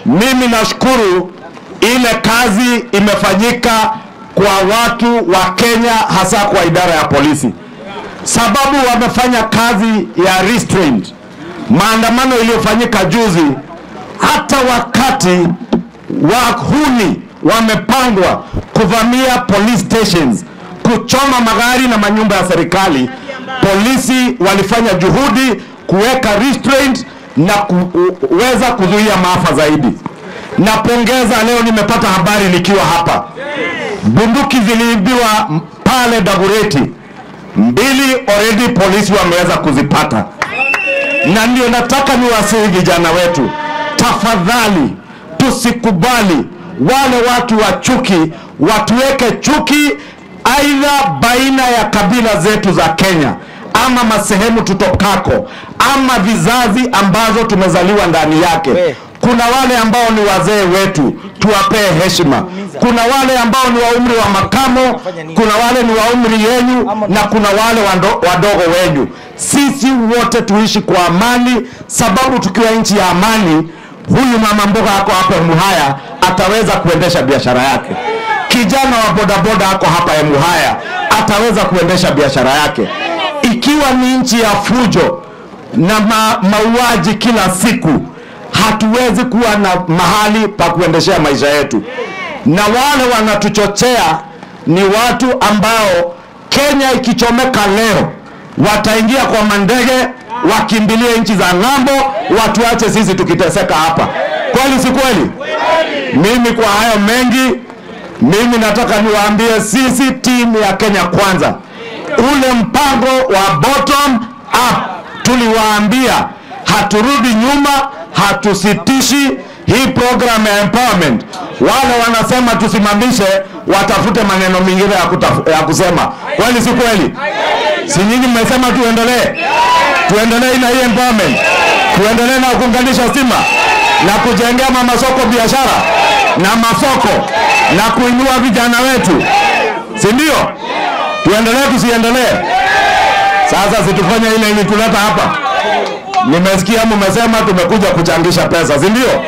Mimi nashukuru ile kazi imefanyika kwa watu wa Kenya, hasa kwa idara ya polisi, sababu wamefanya kazi ya restraint. Maandamano iliyofanyika juzi, hata wakati wahuni wamepangwa kuvamia police stations, kuchoma magari na manyumba ya serikali, polisi walifanya juhudi kuweka restraint na kuweza kuzuia maafa zaidi. Napongeza, leo nimepata habari nikiwa hapa, bunduki ziliibiwa pale Dagoretti 2, already polisi wameweza kuzipata. Na ndio nataka niwasihi vijana wetu, tafadhali tusikubali wale watu wa chuki watuweke chuki aidha baina ya kabila zetu za Kenya, ama masehemu tutokako, ama vizazi ambazo tumezaliwa ndani yake. Kuna wale ambao ni wazee wetu, tuwapee heshima. Kuna wale ambao ni wa umri wa makamo, kuna wale ni wa umri yenyu, na kuna wale wadogo wenyu. Sisi wote tuishi kwa amani, sababu tukiwa nchi ya amani, huyu mama mboga ako hapa Emuhaya ataweza kuendesha biashara yake. Kijana wa bodaboda ako hapa Emuhaya ataweza kuendesha biashara yake. Ikiwa ni nchi ya fujo na mauaji kila siku, hatuwezi kuwa na mahali pa kuendeshea maisha yetu. Na wale wanatuchochea ni watu ambao Kenya ikichomeka leo wataingia kwa mandege, wakimbilie nchi za ng'ambo, watuache sisi tukiteseka hapa. Kweli si kweli? Mimi kwa hayo mengi, mimi nataka niwaambie sisi timu ya Kenya Kwanza, ule mpango wa bottom up tuliwaambia haturudi nyuma, hatusitishi hii program ya empowerment. Wale wanasema tusimamishe, watafute maneno mengine ya kusema. Kweli si kweli? Si nyinyi mmesema tuendelee? Tuendelee na hii empowerment, tuendelee na kuunganisha stima na kujengea mama soko biashara na masoko na kuinua vijana wetu, si ndio? Tuendelee tusiendelee? Sasa situfanye ile ilituleta hapa. Nimesikia mmesema tumekuja kuchangisha pesa, si ndio?